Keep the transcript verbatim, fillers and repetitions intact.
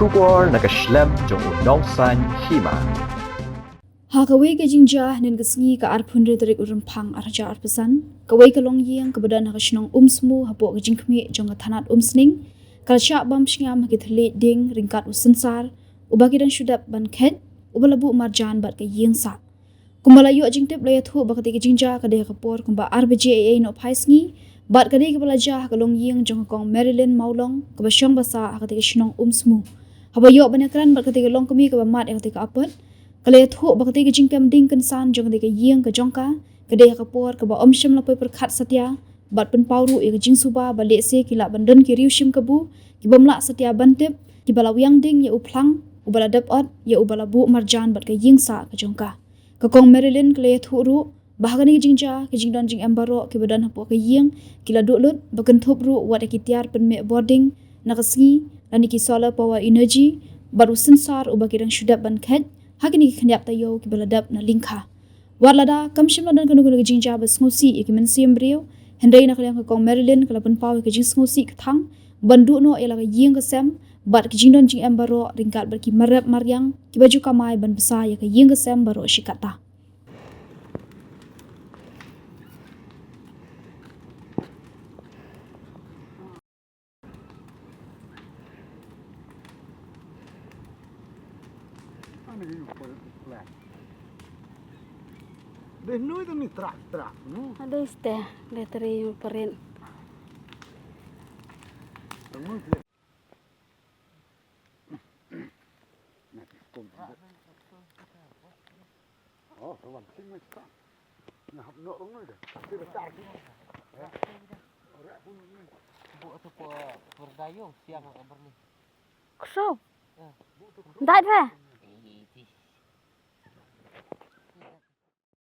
Khubor na ka shlem jong u Nongsaiñ Hima. Ha kawei ka jingjia hynnin ka sngi ka arphew hynriew tarik u Rymphang arhajar arphew san, kawei ka longïing kaba don ha ka shnong Umsmu hapoh ka jingkhmih jong ka thanat Umsning ka la shah bam shngam ha ki thylliej dieng ryngkat u synsar uba ki dang shu dep ban kheit, uba la buh marjan bad ka ïing sah. Kumba la ïoh jingtip la ïathuh ba katei ka jingjia ka dei ha ka por kumba ar baje eiei nohphai sngi bad ka dei kaba la jia ha ka longïing jong ka Kong Marilyn Mawlong kaba shong ba sah ha katei ka shnong Umsmu. Haba ïoh ban ïakren bad katei ka longkmie kaba mad ïa katei ka apot, ka la ïathuh ba katei ka jingkem dieng kynsan jong katei ka ïing ka jong ka ka dei ha ka por kaba ym shym la poi pyrkhat satia bad pynpaw ruh ïa ka jingsuba ba lehse ki lah ban don ki riew shim kabu ki bym lah satia ban tip, kiba la wiang dieng ïa u phlang uba la dep ot ïa uba la buh marjan bad ka ïing sah ka jong ka. Ka Kong Marilyn ka la ïathuh ruh ba ha kane ka jingjia ki jingdon jingem baroh kiba don hapoh ka ïing ki la duh lut, ba kynthup ruh wat ïa ki tiar pynmih bording na ka sngi lane ki solar power energy bad u synsar uba ki dang shu dep ban kheit ha kine ki khyndiat taïew kiba la dep na lyngkha. Wat lada kam shym la don kano kano ka jingjia ba sngewsih ïa ki mynsiem briew, hynrei na ka liang ka Kong Marilyn ka la pynpaw ïa ka jingsngewsih ka thang ban duh noh ïa la ka ïing ka sem bad ki jingdon jingem baroh ryngkat bad ki mar rep mar riang kiba ju kamai ban bsa ïa ka ïing ka sem baroh shi katta. Deh nui tu ni trak trak nu. Ada ste, ada teri perin. Tengok dia. Kso. Dai re.